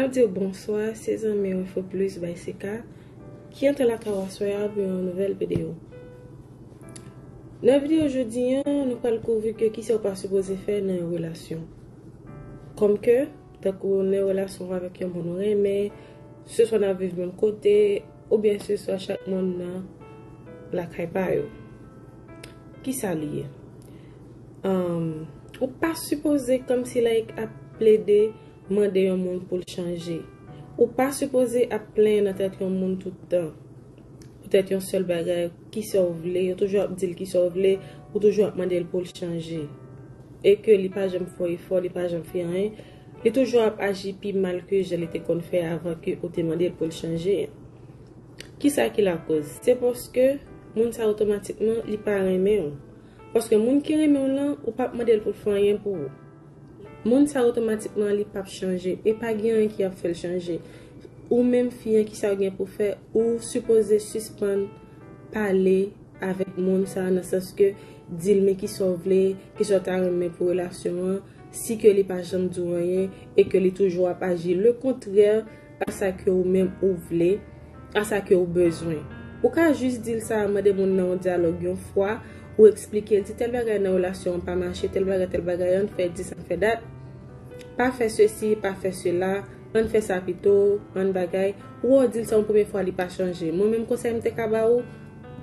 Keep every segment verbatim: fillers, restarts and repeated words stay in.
Mwen di w bonswa, se zanmi w Info Plus by C K ki antre lakay w aswè a pou yon nouvèl videyo. Nan videyo jodi a, nou pral kouvri ke kisa w pa sipoze fè nan yon relasyon. Kòm ke, tankou nan yon relasyon avèk yon moun ou renmen, se swa n ap viv menm kote, oubyen se swa chak moun nan lakay pa yo. Kisa li ye? Ahn, ou pa sipoze kòmsi like ap plede mande yon moun pou l chanje. Ou pa sipoze ap plenyen nan tèt yon moun tout tan. Poutèt yon sèl bagay, kisa w vle, ou toujou ap di l kisa w vle, ou toujou ap mande l pou l chanje. E ke li pa janm fè efò, li pa janm fè anyen, li toujou ap aji pi mal ke jan li te konn fè avan ke ou te mande l pou l chanje. Kisa ki lakoz? Se paske moun sa otomatikman li pa renmen w. Paske moun ki renmen w lan, ou p ap mande l pou l fè anyen pou ou. Moun sa otomatikman li p ap chanje. E pa gen anyen ki ap fè l chanje. Ou menm fi an, kisa w gen pou fè? Ou sipoze sispann pale avèk moun sa nan sans ke di l men kisa w vle, kisa w ta renmen pou relasyon an, si ke li pa janm di w anyen e ke li toujou ap aji le kontrè a sa ke ou menm ou vle, a sa ke ou bezwen. Ou ka jis di l sa, mande moun nan yon dyalòg yon fwa, ou eksplike l, di tèl bagay nan relasyon an pa mache, tèl bagay, tèl bagay, ann fè dis, ann fè dat. Pa fè sesi, pa fè sela, ann fè sa pito, ann bagay. Ou wè w di l sa yon premye fwa, li pa chanje. Mwen menm konsèy m te ka ba ou,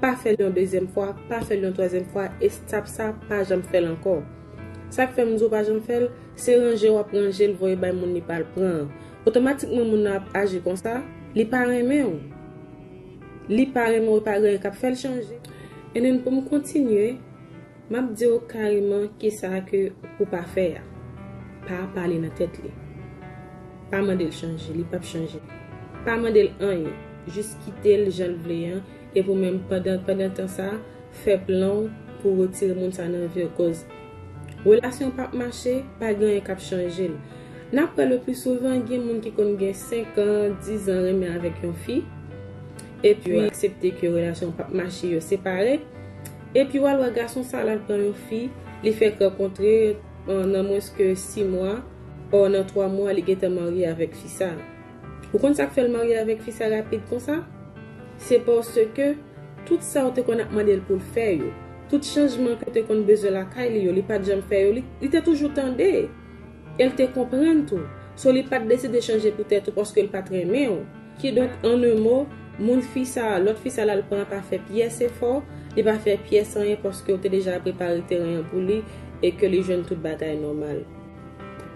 pa fè l yon dezyèm fwa, pa fè l yon twazyèm fwa, e stop sa, pa janm fè l ankò. Sa k fè m di w pa janm fè l, se ranje w ap ranje l, voye bay moun li pa l pran an. Otomatikman moun nan ap aji konsa, li pa renmen w. Li pa renmen w, e pa gen anyen k ap fè l chanje. And then pou m kontinye, m ap di w kareman kisa ke pou pa fè a. Pa pale nan tèt li. Pa mande l chanje, li p ap chanje. Pa mande l anyen, jis kite l jan l vle an, epi w menm pandan, pandan tan sa, fè plan w pou w retire moun sa nan vi w, koz relasyon p ap mache, pa gen anyen k ap chanje l. N ap wè le pli souvan, gen moun ki konn gen senk an, diz an renmen avèk yon fi, epi yo aksepte ke relasyon p ap mache, yo separe, epi w al wè gason sa l al pran yon fi, li fèk rankontre, euh, nan mwens ke sis mwa, ò nan twa mwa, li gentan marye avèk fi sa. Ou konn sa k fè l marye avèk fi sa rapid konsa? Se paske tout sa w te konn ap mande l pou l fè yo, tout chanjman ke w te konn bezwen lakay li yo, li pa t janm fè yo, li, li te toujou tande. E l te konprann tou. So, li pa t deside chanje pou tèt ou paske l pa t renmen w. Kidonk, an en mo, moun fi sa, lòt fi sa l al pran pa fè pyès efò, li pa fè pyès anyen paske w te deja prepare teren an pou li e ke li jwenn tout bagay nòmal.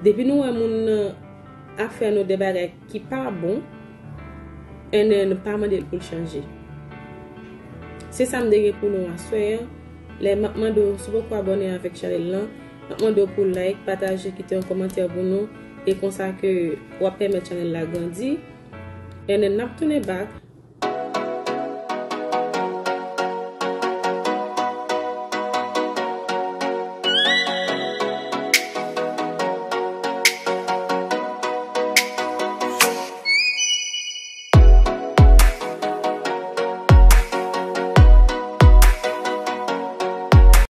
Depi nou wè moun nan ap fè nou de bagay ki pa bon, and then pa mande l pou l chanje. Se sa m te gen pou nou aswè an. Lè m ap mande w, si w poko abòne avèk chanèl lan, m ap mande w pou like, pataje, kite yon kòmantè pou nou, e konsa ke w ap pèmèt chanèl la grandi. And then n ap tounen back